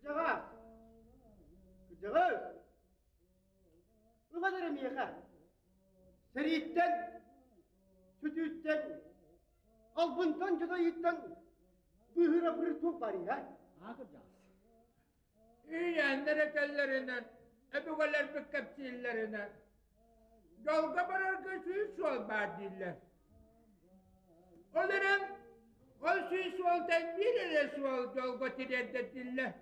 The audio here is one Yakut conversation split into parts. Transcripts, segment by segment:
Кырдьаҕас! Кырдьаҕас! Ылан эрэ миэхэ! Сэрииттэн, сүтүүттэн, албынтан дьадайыыттан быыһыра бырыр туох баар иһэ? Аа кырдьаҕас. Үүнээннэр этэллэринэн, өбүгэлэрбит кэпсииллэринэн, дьолго барарга сүүс суол баар дииллэр. Ол эрэн, ол сүүс суолтан биир эрэ суол дьолго тириэрдэр дииллэр.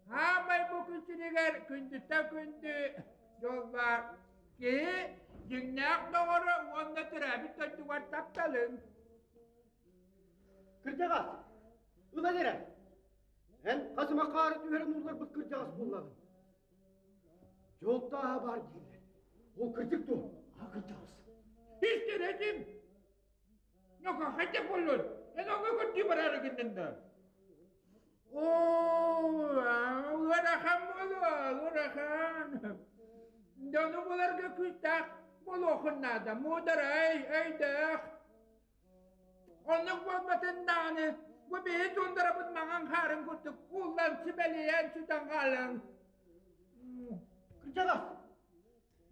Хаамай бу күн сиригэр күндүттэн күндү дьол баар. Киһи дьиҥнээх доҕоро уонна төрөөбүт дойдугар тапталын. Кырдьаҕас, ылан эрэ. Эн хас эмэ хаары түһэрэн уулларбыт кырдьаҕас буоллаҕыҥ. Дьол тааһа баар дииллэр. Ол кырдьык дуо? Аа кырдьаҕас. Истэр этим. Ньоко хайдах буоллун? Эн оҥо көрдүү бараары гыннын да? Оо, ыарахан буолуо, ыарахан. Дьону буларга күүстээх буолуоххун наада, муударай, өйдөөх. Оннук буолбатын даҕаны, бу биһи туундарабыт маҥан хаарын курдук ууллан сибэлийэн сүтэн хаалыаҥ. Кырдьаҕас,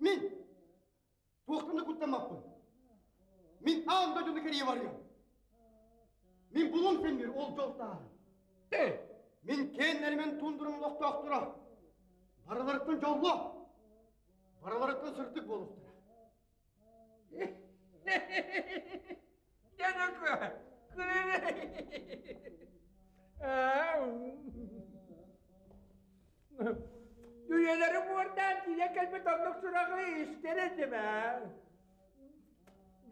мин Туохтан да куттаммаппын. Мин аан дойдуну кэрийэ барыам. Мин булуом сэммир ол дьол тааһын. Мин кээннэримэн тундурум олохтоохторо. Барыларыттан дьолло. Барыларыттан сырдык буолуохтара. Үйэлэри уордаан тиийэн кэлбит оннук сураҕы истэр этим ээ.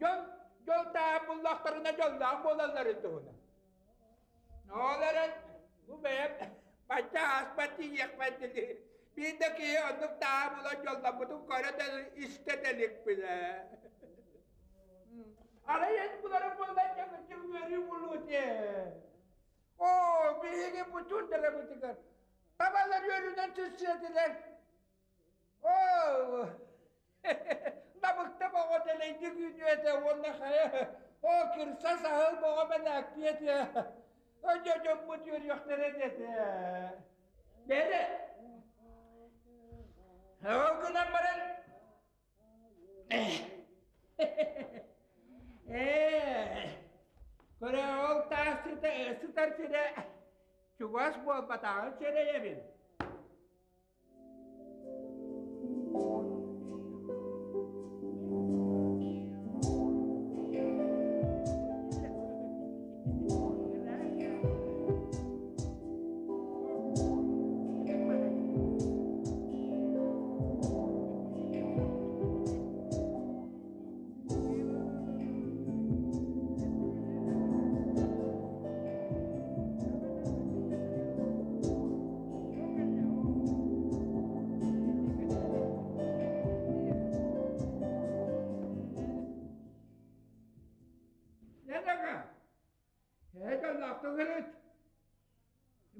Дьон дьол таһан буллахтарына дьоллоох буолалларын туһунан. Ол эрэн бу бэйэм бачча ааспат тиийиэхпэр дили биир да киһи оннук таһа булан дьолломмутун көрө да истэ да иликпин ээ. Арай эн буларым буоллар дьэ үөрүү булуо ээ. Оо, биһиги бу туундарабытыгар табалар үөрүнэн түсүөтүлэр. Оо, Набыкта боҕо дэлэйдик үүнүө этэ уонна хайа, оо, кырса саһыл боҕо мэнээктиэ этэ. Дьэ дьоммут үөрүөхтэрэ этэ. Бэрэ. Ол гынан баран Ээ, көрө ол таас сытар сирэ чугас буолбатаҕын сэрэйэбин.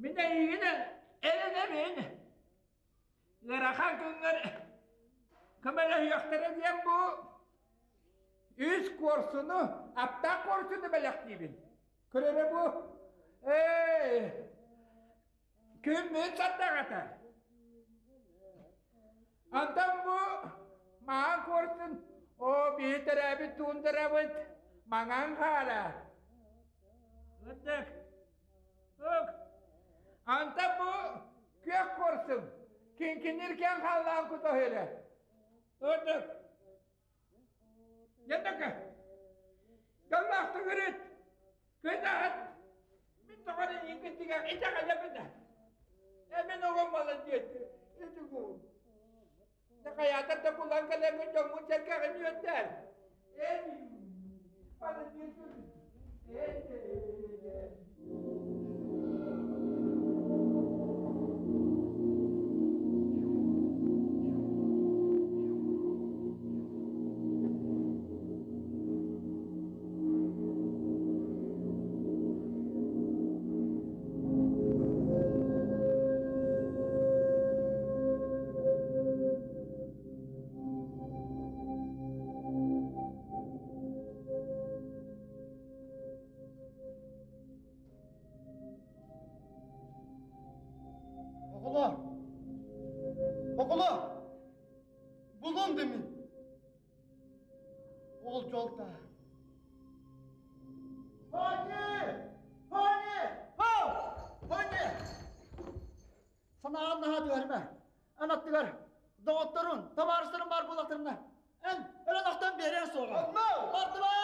Мин эйигин эрэнэбин. Ыарахан күҥҥэр көмөлөһүөхтэрэ диэн бу үс куорсуну, аптаах куорсуну бэлэхтиибин. Көрөрө бу ээ күммүт сардаҕата. Онтон бу маҥан куорсун оо биһи төрөөбүт туундарабыт маҥан хаара. Ытык Ок. Антон бу күөх куорсун киҥкинир киэҥ халлаан кутаһыра. Ытык. Яндака. Дьоллоохтугурут. Кытаат. Мин тоҕо эрэ иҥкитигэр итэҕэлэбин. Э мин оҕом маладьыас. Итигу. Хайаатар да булан кэлэҥҥин дьоҥҥун сэргэҕин үөрдээр. Эй, маладьыас. Эй, Ол дьол тааһа. Хони! Хони! Хоу! Хони! Санааҕын наһаа түһэримэ. Эн аттыгар доҕотторун, табаарыстарын баар буоллахтарына, эн өлөн-охтон биэриэҥ суоҕа. Онно! Бардыбат!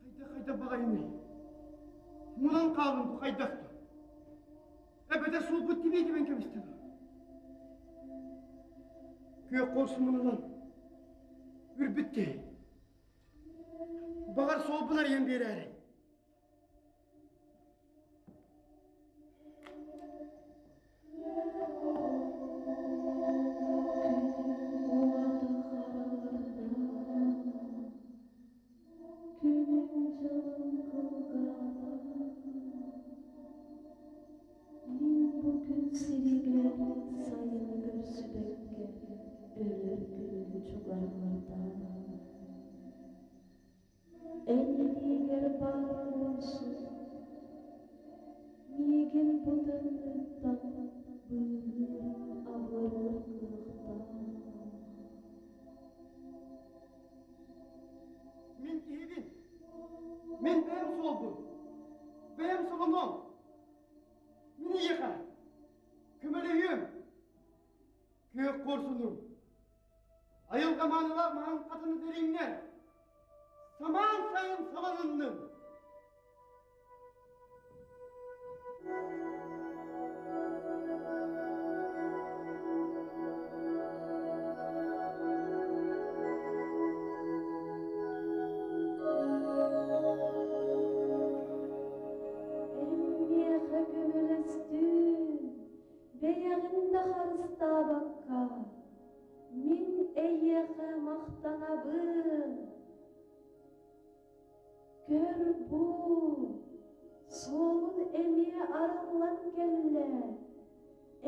Хайда-хайда баҕайыный? Мунан хаалын бу хайдах Эбэтэр суолбут тибиэтибэн кэбистин. Күөх хорсумун ылан, үрбүт киһи. Баҕар суолбун арыйан биэрээри. Күнүм-дьылым кылгаата, мин бу күн сиригэр сайыны көрсүбэккэ өлөр күнүм чугаһаата. Эн илиигэр баар буолсун, миигин бу тымныыттан быыһыыр абырыыр кыахтаах. Мин киһибин. Мин бэйэм суолбун. Бэйэм солонуом. Мин эйиэхэ көмөлөһүөм. Күөх куорсунум. Айылҕа маанылаах маһын хатыны дириҥнэр. Самаан сайын сабалынным. Эн миэхэ көмөлөс.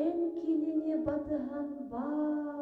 Эн кинини батыһан баар.